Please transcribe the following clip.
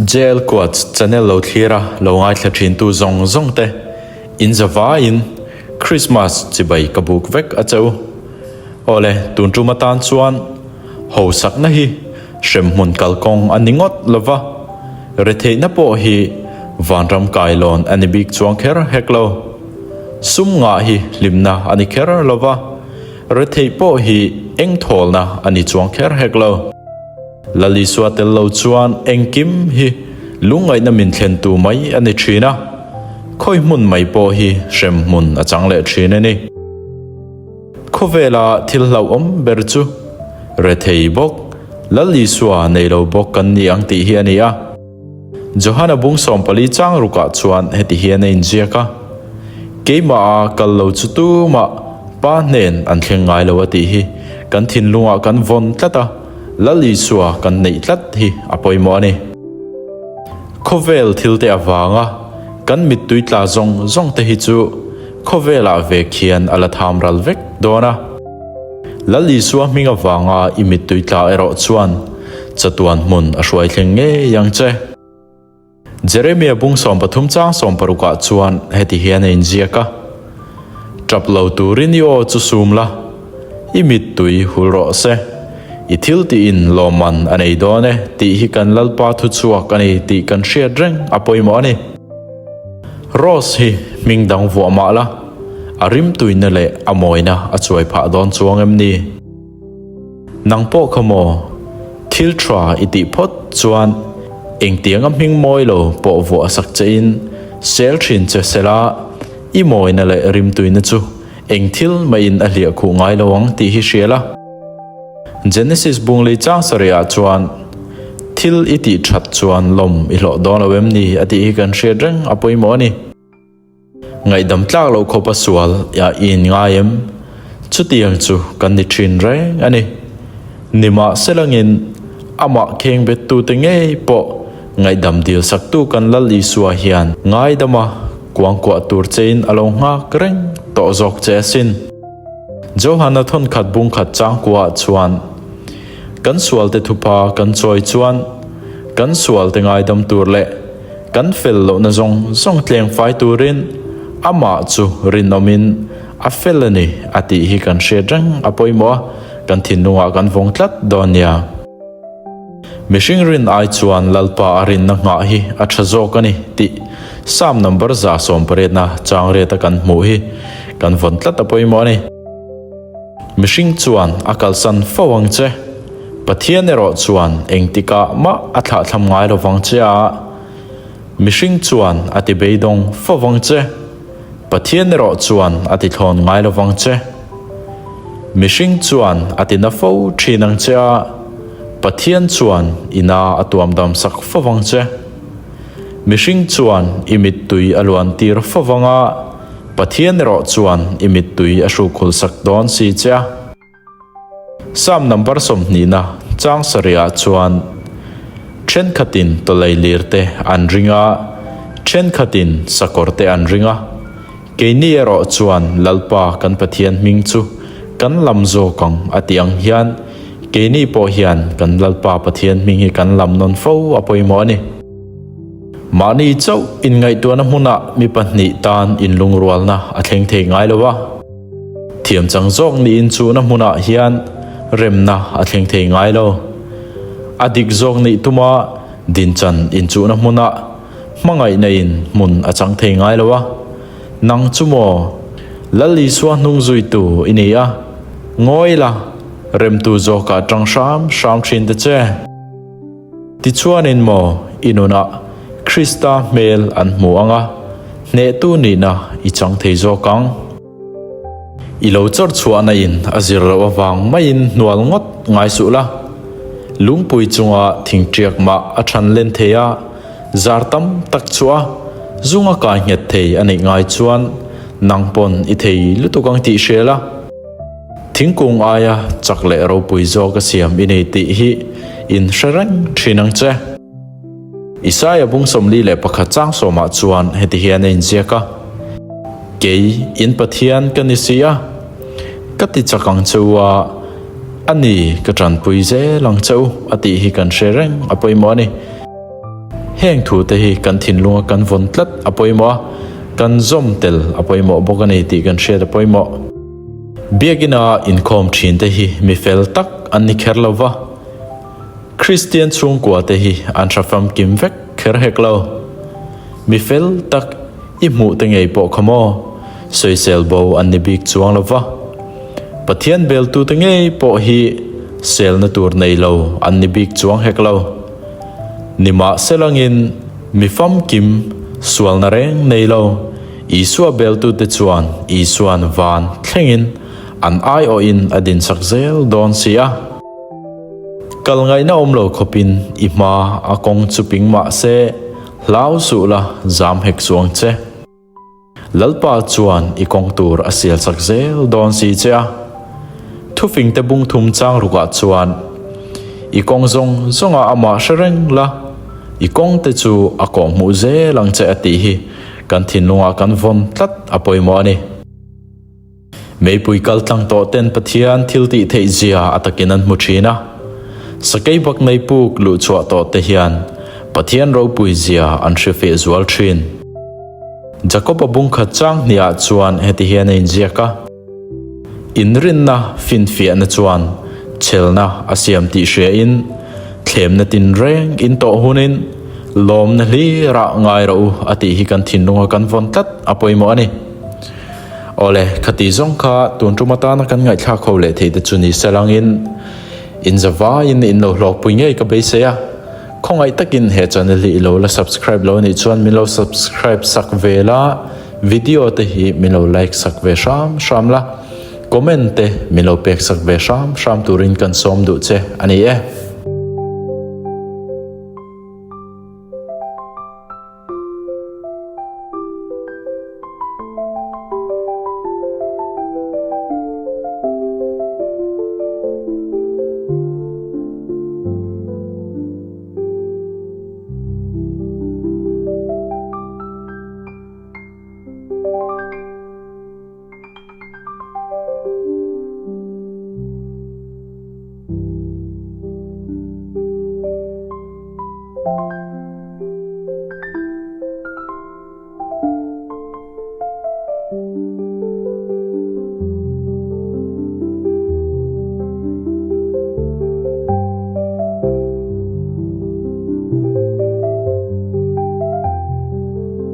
JL Quotes channel lo thlir a lo ngaithla thin tu zawng zawng te in zavaiin Christmas chibai ka buk vek a che u. Awle, tun tum atan chuan hosakna hi hremhmun kalkawng a ni ngawt lova, retheihna pawh hi vanram kailawn a ni bik chuang kher hek lo. Sum ngah hi hlimna a ni kher lova, retheih pawh hi eng thawlna a ni chuang kher hek lo. Lalisua tel lo chuan engkim hi lungngaihna min thlentu mai a ni thin a, khawi hmun mai pawh hi hremhmun a chang leh thin a ni. Khawvela thil hlauhawm ber chu rethei bawk, Lalisua nei lo bawk kan ni ang tih hi a ni a. Johana bung 14 chang rukah chuan heti hian a inziak a, Keimah a kal lo chu tumah Pa hnen an thleng ngai lo a tih hi kan thinlungah kan vawn tlat a, Lal Isua kan neih tlat hi a pawimawh a ni. Khawvel thilte avanga kan mittui tla zawng zawng te hi chu khawvelah ve khian a la tham ral vek dawn a. Lal Isua hming avanga i mittui tla erawh chuan chatuan hmun a hruai thleng ngei ang che. Jeremia bung 13 chang 16 ah chuan heti hian a inziak a, Tap lo turin i aw chu sum la, i mittui hul rawh se, i thil tiin lawmman a nei dawn e tih hi kan Lalpa thuchhuak a ni tih kan hriat reng a pawimawh a ni. Rose hi hming dang vuah mah la, a rimtuina leh a mawina a chuai phah dawn chuang em ni? Nang pawh kha maw? Thil tha i tih phawt chuan engtianga hming mawi lo pawh vuah sak che in sel thin che sela i mawina leh rimtuina chu eng thil maiin a hliah khuh ngai lo ang tih hi hria la. Genesis bunglei chang sarih ah chuan thil i tih that chuan lawm i hlawh dawn lo em ni a tih hi kan hriat reng a pawimawh a ni. Ngaihdam tlak loh khawpa sual ah i inngai em? Chutiang chu kan ni thin reng a ni. Nimahselangin amah kheng bettute ngei pawh ngaihdam dil saktu kan Lal Isua hian ngaidama kuangkuah tur chein a lo nghak reng tawh zawk che asin. Johana thawnkhat bungkhat changkuaah chuan kan sualte thupa kan chawi chuan kan sualte ngaidam tur leh Kan fel lohna zawng zawng tleng fai turin amah chu rinawmin a fel a ni a tih hi kan hriat reng a pawimawh a, kan thinlungah kan vawng tlat dawn nia. Mihring rin ai chuan Lalpa a rinna nghah hi a tha zawk a ni tih Psalm number 118 na chang riata kan hmuh hi kan vawn tlat a pawimawh a ni. Mihring chuan a kalsan fo ang che. Pathian erawh chuan engtikah mah a thlahthlam ngai lo vang che a, mihring chuan a ti beidawng fo vang che. Pathian erawh chuan a ti thlawn ngai lo vang che. Mihring chuan a ti na fo thin ang che a, Pathian chuan i na a tuam dam sak fo vang che. Mihring chuan i mittui a luan tir fo vang a, Pathian erawh chuan i mittui a hrukhul sak dawn si che a. Psalm number 20 na chang sarihah chuan thenkhatin tawlailir te an ring a, thenkhatin sakawr te an ring a, keini erawh chuan Lalpa kan Pathian hming chu kan lam zawk ang a tih ang hian keini pawh hian kan Lalpa Pathian hming hi kan lam nawn fo a pawimawh a ni. Mahni chauh inngaihtuahna hmunah mi pahnih tan inlungrualna a thleng thei ngai lo a. Thiam chang zawk niin chuhna hmunah hian remna a thleng thei ngai lo. A dik zawk nih tuma dinchan inchuhna hmunah hmangaihna in hmun a chang thei ngai lo a. Nang chu maw? Lal Isua hnung zuitu i ni a, ngawi la, remtu zawkah tang hram hram thin ta che. Tichuanin maw i nunah Krista hmel an hmu ang a, hnehtu nihna i chang thei zawk ang. I lo chawr chhuahna in a zir loh avang maiin hnual ngawt ngai suh la. Lungpui chunga thingṭiak mah a ṭhan len thei a, zar tam tak chhuah a, zunga kai nghet thei a neih ngai chuan nang pawn i thei lutuk ang tih hria la. Thingkung aia chak leh ropui zawk a siam i nei tih hi in hre reng thin ang che. Isaia bung 41 chang sawmah chuan heti hian a inziak a, Kei in Pathian ka ni si a, ka ti chak ang che u a, a ni ka tanpui zel ang che u a tih hi kan hre reng a pawimawh a ni. Heng thute hi kan thinlunga kan vawn tlat a pawimawh a, kan zawm tel a pawimawh bawk a ni tih kan hriat a pawimawh. Biakina inkhawm thinte hi mi fel tak an ni kher lo va, Kristian chhungkua te hi an hra famkim vek kher hek lo. Mi fel tak i hmuh te ngei pawh kha maw? Sawisel bo an ni bik chuang lo va. Pathian beltu te ngei pawh hi selna tur nei lo an ni bik chuang hek lo. Nimahselangin mi famkim sualna reng nei lo Isua beltu te chuan Isuan van thlengin an aiawhin a dinsak zel dawn si a. Kal ngaihna awm lo khawpin i hma a kawng chu ping mah se, hlau suh la, zam hek chuang che. Lalpa chuan i kawng tur a sial chak zel dawn si che a. Thufingte bung thum chang rukah chuan, I kawng zawng zawngah amah hre reng la, i kawngte chu a kawhhmuh zel ang che a tih hi kan thinlungah kan vawn tlat a pawimawh a ni. Meipui kal tlang tawh ten Pathian thil tih theih zia a takin an hmu thin a. Sakei bak nei puk luh chhuah tawh te hian Pathian ropui zia an hre feh zual thin. Jakob-a bungkhat chang hniah chuan heti hian a inziak a, Inrinna finfiahna chuan chhelna a siam tih hriain thlemna tinreng in tawh hunin lawmna hlirah ngai rawh u a tih hi kan thinlunga kan vawn tlat a pawimawh a ni. Awle, khati zawng kha tun tum atana kan ngaihthlak ho leh theih te chu ni se langin in zavaiin in lo hlawkpui ngei ka beisei a. Khawngaih takin he channel hi i lo la subscribe lo anih chuan min lo subscribe sak ve la, video te hi min lo like sak ve hram hram la, comment te min lo pek sak ve hram hram turin kan sawm duh che a ni e.